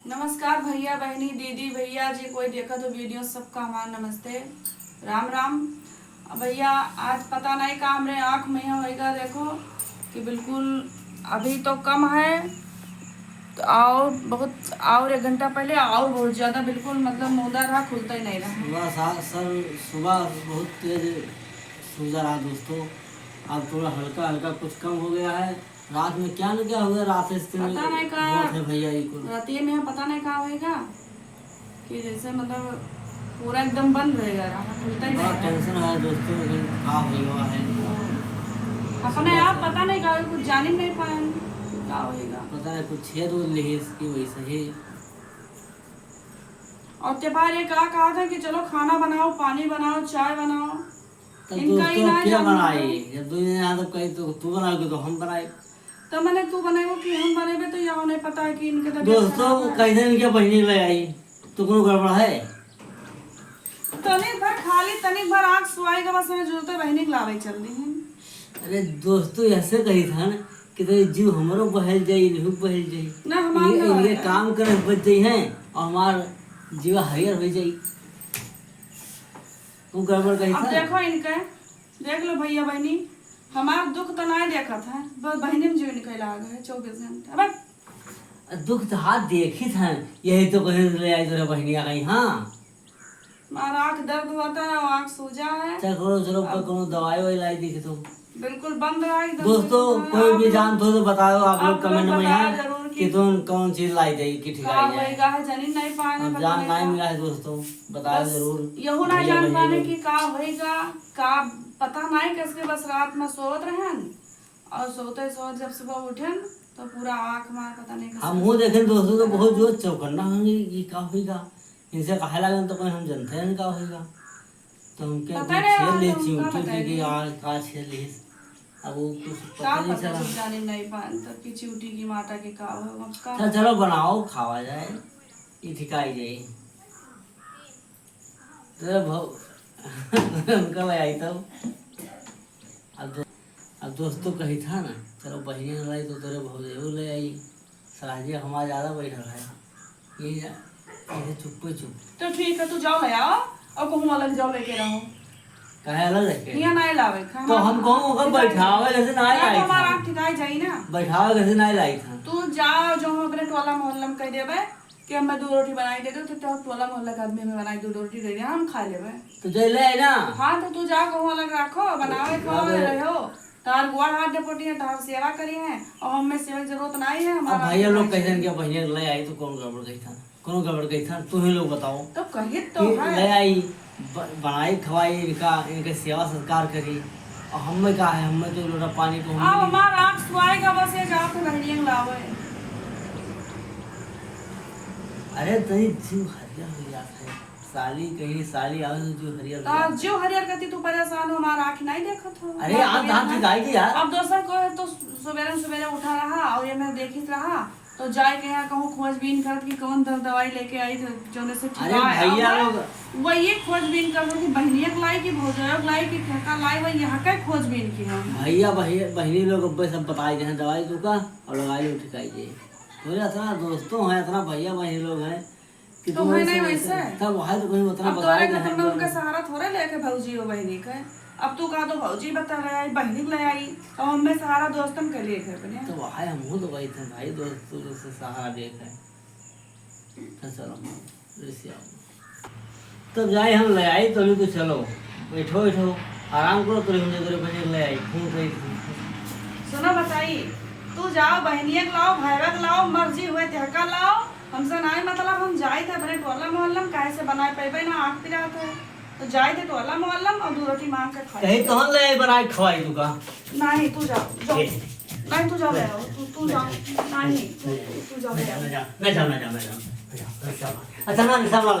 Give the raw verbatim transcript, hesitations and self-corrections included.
नमस्कार भइया, बहिनी, दीदी, भइया, जे कोई देखत हो video, सबका हमार नमस्ते, राम राम। अब भइया, आज पता नहीं का हमरे आँख में यहाँ होइगा, देखो कि बिल्कुल अभी तो कम है, तो और बहुत, और एक घंटा पहले और बहुत ज्यादा बिल्कुल, मतलब, मूंदा रहा, खुलता ही नहीं रहा। सुबह सा-, सर, सुबह बहुत तेज सूझा रहा दोस्तों, अब थोड़ा हल्का हल्का कुछ कम हो गया है। रात में क्या न क्या हुआ, रात से पता नहीं का, बहुत है भइया, ये कुल। रातिये में यहाँ पता नहीं का होइगा कि जैसे, मतलब, पूरा एकदम बंद होइगा रहा, खुलता ही बड़ा नहीं है। Tension है दोस्तों, कि का होइगा है। अपने आप पता नहीं का, कुछ जान ही नहीं पाए का होइगा। पता नहीं कुछ छेद उद लिहिस कि वैसे ही। और त्योहार ये का कहा था कि चलो खाना बनाओ, पानी बनाओ, चाय बनाओ, तब इनका दोस्तों, इलाज क्या हम बनाई? जब दो जने यहाँ तब कही तो तू बनाओगे तो हम बनाए। तो मैंने तू बनाए कि हम बनाए, तो यहाँ नहीं पता है कि इनके तबीयत दोस्तों, खराब है। कहीं से इनके बहिनी ले आई, तो कोनो गड़बड़ है? तनिक भर खाली, तनिक भर आँख सुआई के बस हमें जरूरत है, बहिनी के लावे चल दी हम। अरे दोस्तों, ऐसे कही था ना कि तेरे जीव हमरो बहल जाई, इनहू बहल जाई। ना, हमार ये, ना इनके बहल। काम करे बच जाई हैं और हमार जीवा हरियर हो जाई। तू गड़बड़ कही अब था। देखो इनके, देख लो भइया बहिनी, हमार दुख तो नाय देखत है, बस बहिनी में जीव निकल आ गए चउबीस घंटा। अब दुख तो हाथ देखित है, यही तो कहीं ले आई तोरे बहिनिया कहीं, हाँ। हमार आँख दर्द होता है, आँख सूजा है। चल, करो, चलो, अब कोनो दवाई वाई लाई देखी तो। बिल्कुल बंद रहा एकदम, दोस्तों, बिल्कुल कोई भी आप जानत हो तो बताओ आप लोग आप लोग comment में बताओ यहाँ जरूर कि कि तुम कौन चीज लाई जाए कि का ठिकाई जाए। होएगा है, जानी नहीं पाने, हम पता जान नहीं नहीं का। मिला है दोस्तों, बताओ बस जरूर। यहू ना भइया जान बहिनी पाने लोग। कि का होएगा, का पता नहीं कैसे, बस रात में सोत रहन और सोते सोत जब सुबह उठन तो पूरा आँख मार पता नहीं कैसे हमहू कैसे देखेन दोस्तों तो बहुत जोर चौकन्ना होंगे, ये का होएगा। इनसे कहे लागन तो कोई हम जनते हैं का होएगा। तो हमके पता कुछ नहीं छेड़ रहा ली था, उनका चिमटी बताइए। के कि यार का छेड़ ली। अब वो कुछ का पता नहीं पता चला। कुछ जाने नहीं पान तब की चिमटी की माता के का हो, अब का चल, चलो बनाओ, खावा जाए, ये ठिकाई जाए। तेरे भाव उनका ले आई तब। अब दो-, अब दोस्तों कही था ना, चलो बहिनी न लाई तो तेरे भौजाइयो ले आई। सराजिया हमारा ज्यादा बैठल है। ये जा-, ये चुप्पे चुप। तो ठीक है, तू जाओ ले आओ और कहूँ अलग जाओ लेके रहो। काहे अलग रखे? यहाँ नहीं लावे, तो हम कहूँ ओकर बैठावे, जैसे ना ना, तो आई था। हमारा आँख ठिकाई जाई ना। बैठावे, जैसे ना आई था। तू जाओ, जो हम अपने टोला मोहल्ला में कह देबे, कि हमें दो रोटी बनाई दे दो, तो तोहर टोला मोहल्ला के आदमी हमें बनाई दो, दो रोटी दे दे, हम खा लेबे। तो जाई ले आई ना। हाँ, तो तू जा, कहूँ अलग रखो, बनावे, अब खवावे रहो। तोहार गोड़ हाथ डपोटी है, तोहार सेवा करी है, और हमें सेवा की जरूरत नहीं है, अब हमारा भैया लोग खाए कह देन कि बहिनिया ले आई तो कौन गड़बड़ कही था, कौन गड़बड़ कही था, तू ही लोग बताओ। तो कही तो कि है। ले आई, ब-, बनाई, खवाई इनका, इनके सेवा सत्कार करी। और हमें का है, हमें तो लोटा पानी को हम अब नहीं। हमार आँख सुआएगा बस, ये जात बहिनिया लावे। अरे तनी जीव हरियर हो जात है, साली कहीं साली आवे तो जीव हरियर हो तो जात है। जीव हरियर कती तू परेशान हो, हमार आँख नहीं देखत हो। अरे हमार आँख तबीयत धान नहीं। सिखाई थी यार। अब दोसर को तो सुबेरे सुबेरे उठा रहा और ये मैं देखित रहा, तो जाए के यहाँ कहूँ खोजबीन करत कि कौन दर दवाई लेके आई तो जौने से अरे ठिकाए। भैया अब लोग वही खोजबीन करत कि बहिनिया के लाई कि भौजाइयो के लाई कि ठेका लाई, वही यहाँ का खोजबीन की हम। भैया बहि-, बहिनी लोग अब सब बताई दे दवाई तू का और लगाई लो ठिकाई दे। तोरे इतना दोस्तों हैं, इतना भैया बहिनी लोग हैं कि तो तोरे है नहीं से वैसे। तब वहाँ तो कहीं उतना अब बताई तोरे दे खातिर हम मैं लोग। उनका सहारा थोड़े लेके भौजी हो बहिनी के। अब तू कहा तो भौजी बता ले आई, बहिनी ले आई, और हमें सहारा दोस्तन के लिए घर बने। तो भाई, हमहू तो वही थे भाई, दोस्त, दोस्त से सहारा लेके। तो चलो, जैसे आओ। तब जाए हम ले आई, तो तो चलो, बैठो, बैठो, आराम करो, तो हम जगह बने ले आई, फोन करी थी। सुनो बताई, तू जाओ, बहनिया के लाओ, भाईवा के लाओ, मर्जी हुए तेहका लाओ, हमसे नाई मतलब, हम जाई थे अपने टोला मोहल्ला में, काहे से बनाए पैबे ना, आँख पिरात है। तो जाए थे टोला मोहल्ला में और दो रोटी मांग के खाए। कहीं तोहन ले आई बनाए खवाई तू का? नहीं, तू जाओ, जाओ। ए। नहीं, तू जाओ ले आओ, तू, तू जाओ। नहीं, तू, तू जाओ ले आओ। ना जाओ, ना जाओ, ना जाओ, ना जाओ। अच्छा, ना, ना, ना, ना।